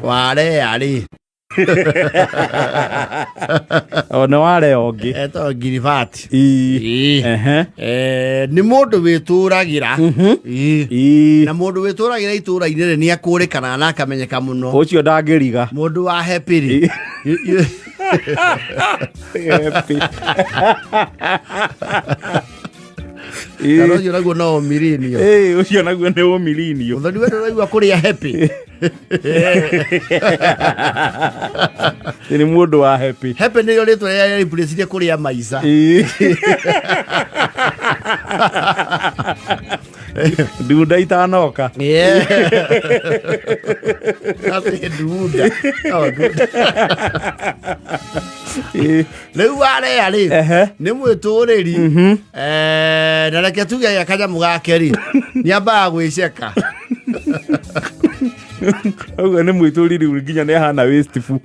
Warea rĩ. O nĩ warea ũngĩ. Etagwo Ngiribati. Ii. Ĩĩ. Ehe. Nĩ mũndũ wĩtũragĩra. Ĩĩ. Na mũndũ wĩtũragĩra itũra-inĩ rĩ, nĩ akũrĩkanaga na akamenyeka mũno. Ũcio ndangĩriga. Mũndũ wa happy rĩ. Happy. Kana ũcio naguo no ũmirinio. Ĩĩ, ũcio naguo nĩ ũmirinio. Mũthoni we ndũraigua kũrĩa happy. Nĩ mũndũ wa happy. Happy nĩrĩo rĩtwa rĩrĩa rĩreplacirie kũrĩa maica. Ĩĩ. Ndunda itanoka. Yeah. Atĩ ndunda. No, ndunda. Ĩĩ. Rĩu warea rĩ nĩ mwĩtũrĩri. Na reke tuge gĩa kanyamũ gake rĩ, nĩ ambaga gwĩceka. Ũguo nĩ mwĩtũri rĩu nginya nĩ ahana wasteful.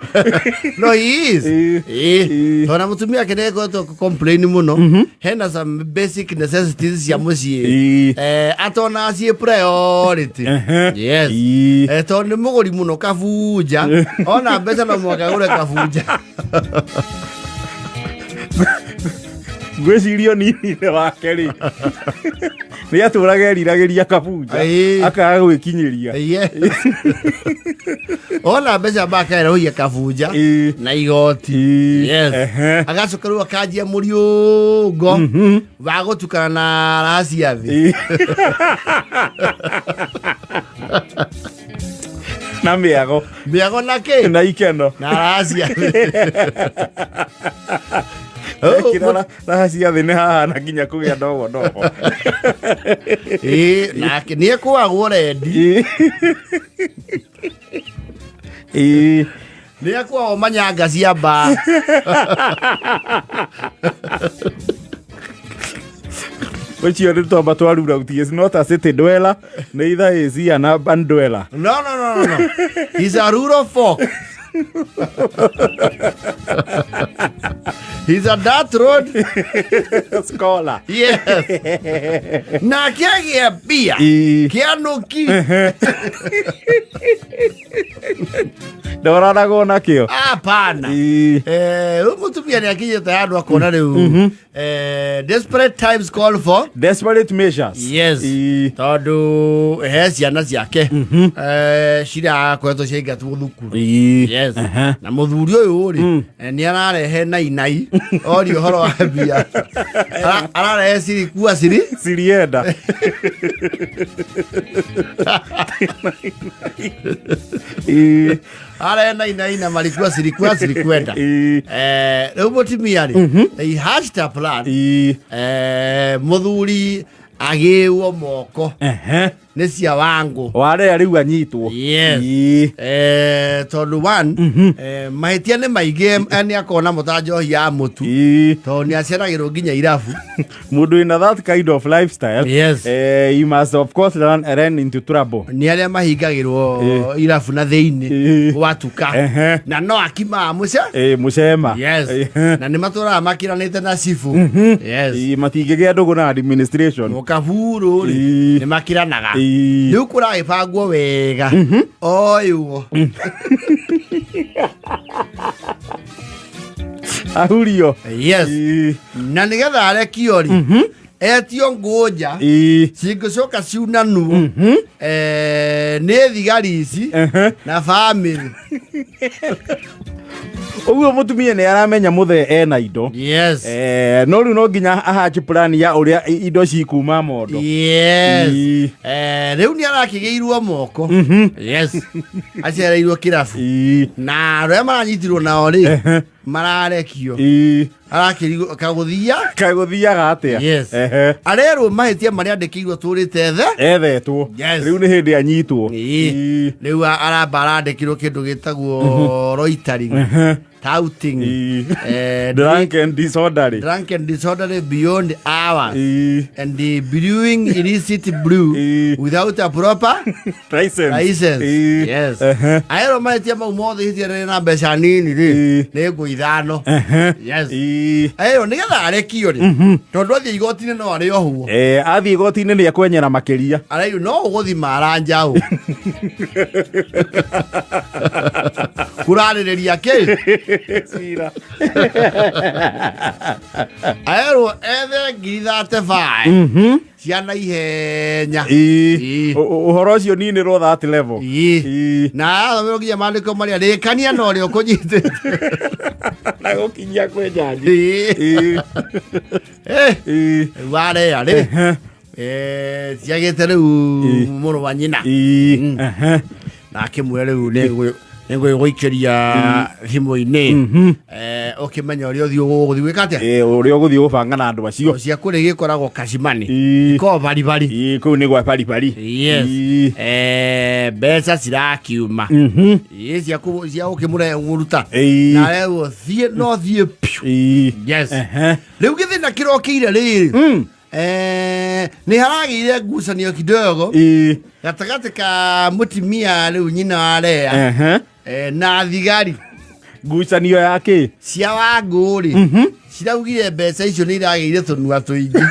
No he is. Ĩĩ. Ĩĩ. Ĩĩ. Tondũ na mũtumia ake nĩ akoretwo complain mũno. Hena some basic necessities cia mũciĩ. Ĩĩ. Atonaga ciĩ priority. Yes. Ĩĩ. Tondũ nĩ mũgũri mũno kabunja. Ona mbeca no mũhaka agũre kabunja. Ngwĩciria ũnini-inĩ wake rĩ, nĩ atũraga eriragĩria kabunja Ĩĩ. akaga gwĩkinyĩria. Yes. Ona mbeca makerũhia kabunja Ĩĩ. na igoti. Ĩĩ. Yes. Ehe. Agacoka rĩu akanjia mũriũngo wa gũtukana na raha cia thĩ. Ĩĩ. Na mĩago. Mĩago na kĩ? Na ikeno. Na raha cia thĩ. Ekĩra raha cia thĩ nĩ hahana nginya kũgĩa ndogo ndogo. Ĩĩ, nake nĩ ekũagwo rendi. Ĩĩ. Ĩĩ. Nĩ ekũagwo manyanga cia mbaa. Ũcio nĩ twamba twarura uti is not a city dweller, neither is he an urban dweller. No, no, no, no, no. He's a rural folk. He's a dirt road. Scholar. Yes. Na kĩagĩa mbia. Ĩĩ. Kĩanũki. Ndoraragwo nakĩo. Hapana. Ĩĩ. Rĩu mũtumia nĩ akinyĩte handũ akona rĩu desperate times call for Desperate measures. Yes. Ĩĩ. Tondũ he ciana ciake cirakoretwo ciaingatwo thukuru. Ĩĩ. Yes. Aha. Na mũthuri ũyũ rĩ, nĩ ararehe nainai oria ũhoro wa mbia. Ararehe siri kuwa siri. Sirienda. Ĩĩ. Ararehe nainai na marikua siri kuwa siri kwenda. Ĩĩ. Rĩu mũtumia rĩ, they hatched a plan. Ĩĩ. Mũthuri agĩũo moko Ehe. nĩ cia wangũ. Warea rĩu anyitwo. Yes. Ĩĩ. Tondũ one, mahĩtia nĩ maingĩ, nĩ akorwo na mũta njohi ya mũtu. Ĩĩ. Tondũ nĩ aceragĩrwo nginya irabu. Mũndũ wĩna that kind of lifestyle, Yes. he must of course run into trouble. Nĩ arĩa mahingagĩrwo irabu na thĩinĩ gwatuka. Na no akimaga mũce. Mũcema. Yes. Na nĩ matũraga makiranĩte na cibu. Yes. Ĩĩ, matingĩgĩa ndũgũ na administration. Mũkaburu rĩ, nĩ makiranaga. Rĩu kũragĩbangwo wega oyũo. Ahurio. Yes. Ĩĩ. Na nĩgetha arekio rĩ, etio ngũnja cingĩcoka ciunanwo nĩ thigari ici na bamĩrĩ. Ũguo mũtumia nĩ aramenya mũthee ena indo. Yes. No rĩu no nginya ahachi plan ya ũrĩa indo cikuma mondo. Yes. Ĩĩ. Rĩu nĩ arakĩgĩirwo moko. Yes. Acereirwo kĩrabu. Ĩĩ. Na arĩa maranyitirwo nao rĩ, mararekio. Ĩĩ. Arakĩrigwo kagũthia. Kagũthiaga atĩa? Yes. Arerwo mahĩtia marĩa andĩkĩirwo tũrĩte the. Ethetwo. Yes. Rĩu nĩ hĩndĩ anyitwo. Ĩĩ. Ĩĩ. Rĩu aramba arandĩkirwo kĩndũ gĩtagwo loitering. Touting. Drunk and disorderly. Drunk and disorderly beyond hours and the brewing illicit brew without a proper license. License. Yes. Aero mahetia mau mothe ihĩtia rĩrĩ na mbeca nini rĩ nĩ ngũ 5. Yes. Aero nĩgetha arekio rĩ, tondũ athiĩ igoti-inĩ no arĩ ohwo. Athiĩ igoti-inĩ nĩ ekwenyera makĩria. Arairwo no ũgũthima aranjaũ kũrarĩrĩria kĩ. Cira. Aerwo ethe 35,000 cia naihenya. Ũhoro ũcio niĩ nĩ rwo that level. Na athomerwo nginya maandĩko marĩa rĩkania na ũrĩa ũkũnyitĩte. Na gũkinyia kwĩ njanji. Rĩu warea rĩ, ciagĩte rĩu mũrũ wa nyina. Na akĩmwĩra rĩu nĩngũgũikĩria thimũ-inĩ, ũkĩmenya ũrĩa ũthiĩ ũgũthiĩ gwĩka atĩa. Ũrĩa ũgũthiĩ gũbanga na andũ acio. Cia kũrĩ gĩkoragwo kacimani ko baribari. Kũu nĩ gwa baribari. Yes. Mbeca cirakiuma. Cia cia ũkĩmũruta na rĩu thiĩ no thiĩ piũ. Yes. Rĩu gĩthĩna kĩrokĩire rĩrĩ, nĩ haragĩire ngucanio kidogo gatagatĩ ka mũtimia rĩu nyina wa Lea na thigari. Ngucanio ya kĩ? Cia Wangũ rĩ, ciraugire mbeca icio nĩ iragĩire tũnua tũingĩ.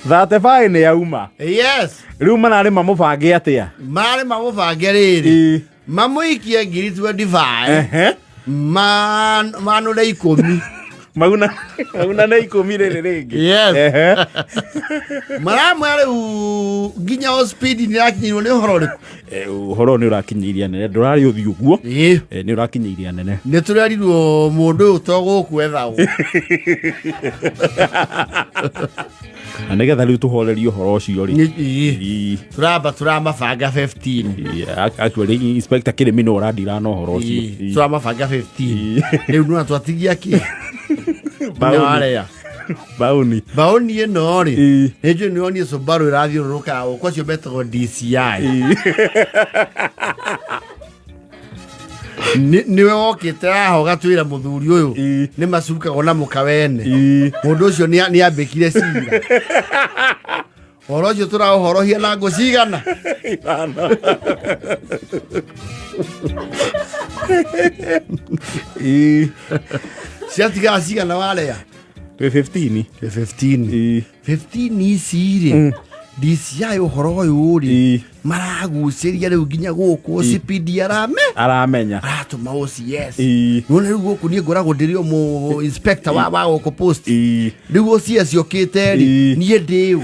35 nĩ yauma. Yes. Rĩu mararĩ mamũbange atĩa? Mararĩ mamũbange rĩrĩ, mamũikie 25,000, manũre 10. Mauna mauna nĩ 10 rĩrĩ rĩngĩ. Yes. Maramwĩra rĩu nginya o speed nĩ ĩrakinyĩirwo nĩ ũhoro ũrĩkũ? Ũhoro nĩ ũrakinyĩirie anene, ndũrarĩ ũthiũ ũguo. Nĩ ũrakinyĩirie anene. Nĩ tũrerirwo mũndũ ũyũ to gũkũ ethagwo. Na nĩgetha rĩu tũhorerie ũhoro ũcio rĩ. Tũramba tũramabanga 15. Actually inspector Kĩrĩmi nĩ ũrandira na ũhoro ũcio. Tũramabanga 15. Rĩu nĩwona twatigia kĩ? Baũni. Warea. Baũni. Baũni ĩno rĩ, nĩ njũĩ nĩ onie Subaru ĩrathiũrũrũka gũkũ, acio metagwo DCI. Nĩwe wokĩte haha ũgatwĩra mũthuri ũyũ nĩ macukagwo na mũka wene. Mũndũ ũcio nĩ ambĩkire cira. Ũhoro ũcio tũraũhorohia na ngũ cigana? 5. Ciatigara cigana warea? Twĩ 15. Twĩ 15. 15 ici rĩ, DCI ũhoro ũyũ rĩ, maragucĩria rĩu nginya gũkũ CPD arame Aramenya. Aratũma OCS. Nĩwona rĩu gũkũ niĩ ngoragwo ndĩrĩ o mũ inspector wa gũkũ post. Rĩu OCS yũkĩte rĩ, niĩ ndĩũ.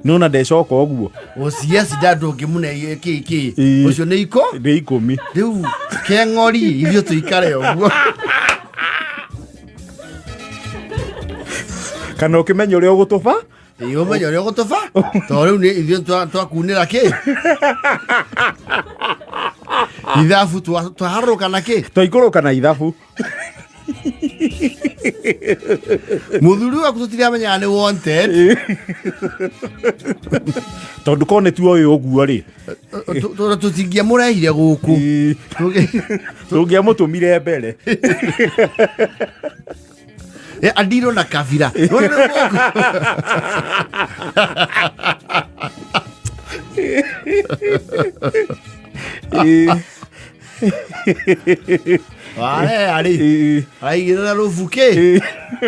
Nĩwona ndecoka ũguo. OCS nda ndũngĩmũne kĩ kĩ. Ũcio nĩ iko? Nĩ 10. Rĩu keng'ori ithuĩ tũikare ũguo. Kana ũkĩmenya ũrĩa ũgũtũba? Ĩĩ, ũmenye ũrĩa ũgũtũba tondũ rĩu nĩ ithuĩ twakunĩra kĩ ithabu, twaharũrũka na kĩ. Twaikũrũka na ithabu. Mũthuri waku tũtiramenyaga nĩ wanted. Tondũ korwo nĩ tuoĩ ũguo rĩ, Tondũ tũtingĩamũrehire gũkũ. Tũngĩamũtũmire mbere. Andirwo na kabira. Nĩwona rĩu gũkũ? Warea rĩ, araigĩrĩra rũbu kĩ?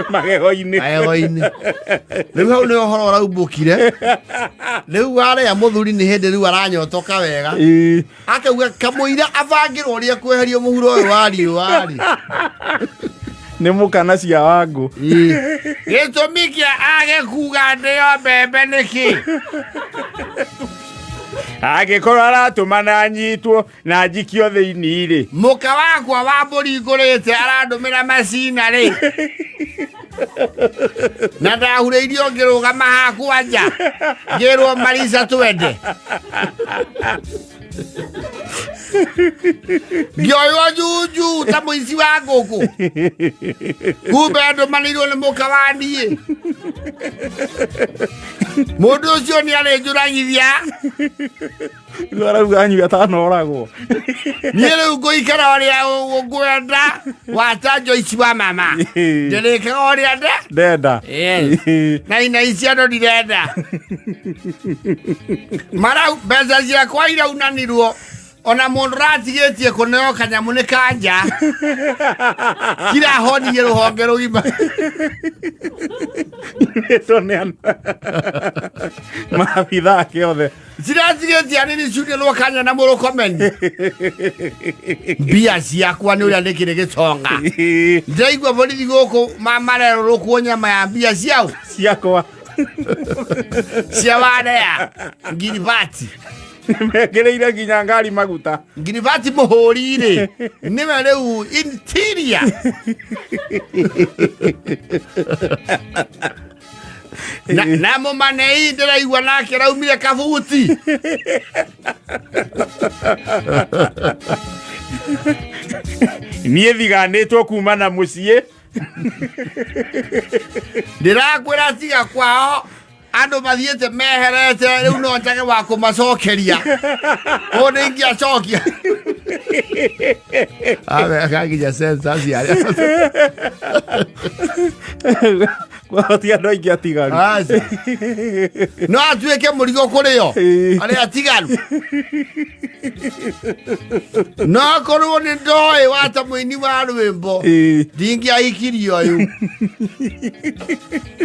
Magego-inĩ. Magego-inĩ. Rĩu hau nĩ ũhoro ũraumbũkire. Rĩu warea mũthuri nĩ hĩndĩ rĩu aranyotoka wega. Akauga kamũira abangĩrwo ũrĩa kweherio mũhuro ũyũ wa riũa rĩ. Nĩ mũkana cia Wangũ. Gĩtũmi kĩa age kuga ndĩo mbembe nĩkĩ? Angĩkorwo aratũma na nyitwo na njikio thĩinĩ rĩ. Mũka wakwa wa mbũri ngũrĩte arandũmĩra macina rĩ. Na ndahurĩirio ngĩrũgama hakwa nja. Ngĩrwo Marisa twende. Ngĩoywo junju ta mũici wa ngũkũ. Kumbe ndũmanĩirwo nĩ mũka wa niĩ. Mũndũ ũcio nĩ arĩnjũragithia. Rĩu arauga anyue atanoragwo. Niĩ rĩu ngũikara ũrĩa ngwenda wata Joyce wa mama. Ndĩrĩkaga ũrĩa nde. Ndenda. Yes. Na ina ici andũ ndirenda. Marau mbeca ciakwa iraunanirwo ona mũndũ ratigĩtie kũneo kanyamũ nĩ kanja kirahonirie rũhonge rũgima. Tũneana maabitha ake othe. Ciratigĩtie anini cunĩrwo kanya na mũrũkomeni. Mbia ciakwa nĩ ũrĩa nĩkĩrĩ gĩtonga. Ndĩraigua borithi gũkũ marerũrũkwo nyama ya mbia ciao. Ciakwa. Cia warea ngiribati. Mekĩrĩire nginya ngari maguta. Ngiribati mũhũri rĩ nĩwe rĩu interior. Na mũmanei ndĩraigua nake raumire kabuti. Niĩ thiganĩtwo kuma na mũciĩ. Ndĩrakwĩra tiga kwao andũ mathiĩte meherete rĩu no njage wa kũmacokeria. Ũũ nĩ ingĩacokia. Abe nginya census yarĩa. Kwao ti andũ aingĩ atigaru. Aca. No atuĩke mũrigo kũrĩ o arĩa atigaru. No korwo nĩ ndoĩ wata mũini wa rwĩmbo ndingĩahikirie ũyũ.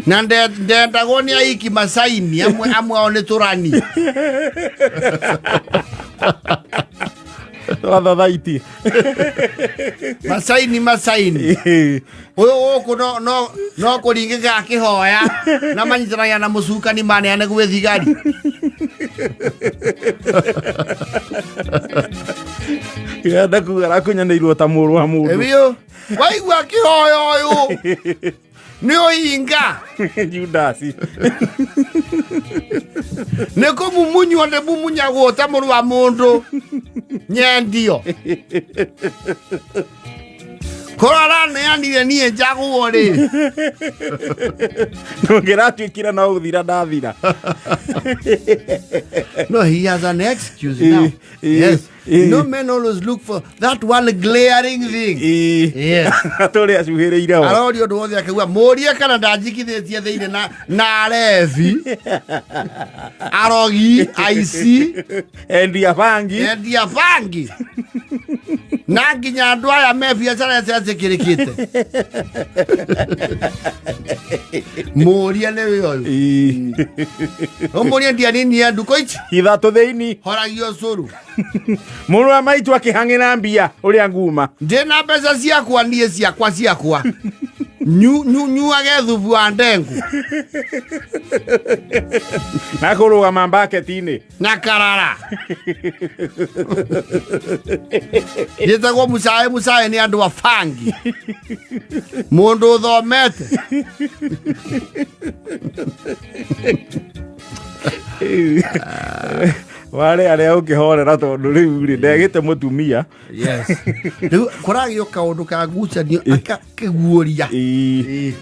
Na ndendagwo nĩ ahiki macaini amwe amwe ao nĩ tũrani. Twathathaiti. Macaini macaini. Ũyũ gũkũ no no no kũringĩka akĩhoya na manyitanagia na mũcukani maneane gwĩ thigari. Enda kuga arakunyanĩirwo ta mũrũ wa mũndũ. Ĩbiũ waigua akĩhoya ũyũ nĩ ũhinga. Judasi. Nĩ kũmumunywo nĩ mumunyagwo ta mũrũ wa mũndũ nyendio. Korwo araneanire niĩ njagwo rĩ. Ndũngĩratuĩkire no gũthira ndathira. No, he has an excuse now. Yes. No, men always look for that one glaring thing. Yes. Atũrĩ acuhĩrĩire ho. Aroria ũndũ wothe akauga mũrie kana ndanjikithĩtie thĩinĩ na arebi, arogi, aici, Endia bangi. Endia bangi. Na nginya andũ aya me biacara ĩtetĩkĩrĩkĩte. Mũrie nĩ ũyũ. Ũmũrie ndia nini ya nduko ici. Ithatũ thĩinĩ. Horagio cũrũ. Mũrũ wa maitũ akĩhang'ĩra mbia ũrĩa nguma. Ndĩna mbeca ciakwa niĩ ciakwa ciakwa. Nyuage thubu wa ndengu. Na kũrũgama mbaketi-inĩ. Na karara. Njĩtagwo Musae Musae nĩ andũ a bangi. Mũndũ ũthomete. Wale arĩa ũngĩhorera tondũ rĩu rĩ ndegĩte mũtumia. Yes. Rĩu kũragĩo kaũndũ ka ngucanio akakĩguũria.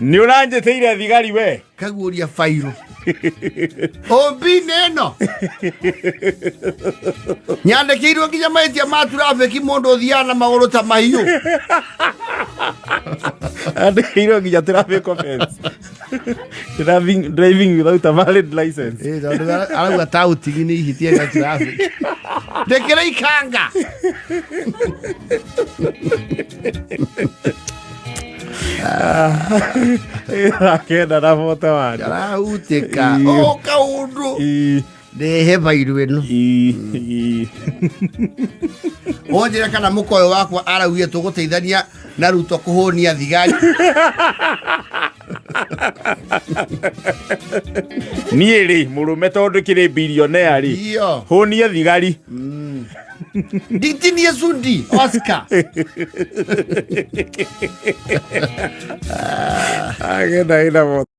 Nĩ ũranjĩtĩire thigari we. Kaguũria bairũ. Ũmbi-inĩ ĩno. Nyandĩkĩirwo nginya mahĩtia ma traffic mũndũ ũthiaga na magũrũ ta mahiũ. Andĩkĩirwo nginya traffic offense. Driving without a valid license. Tondũ arauga taũtigi nĩ ihĩtia rĩa traffic. Ndĩkĩra ikanga. Akenda na bote wani. Arahutĩka. O kaũndũ. Ndehe bairũ ĩno. Ũnjĩre kana mũkoyo wakwa araugire tũgũteithania na Ruto kũhũnia thigari. Niĩ rĩ mũrũme tondũ kĩrĩ bilionea rĩ. Iyo. Hũnie thigari. Nditinie cundi Oscar. Agenda ĩna bote.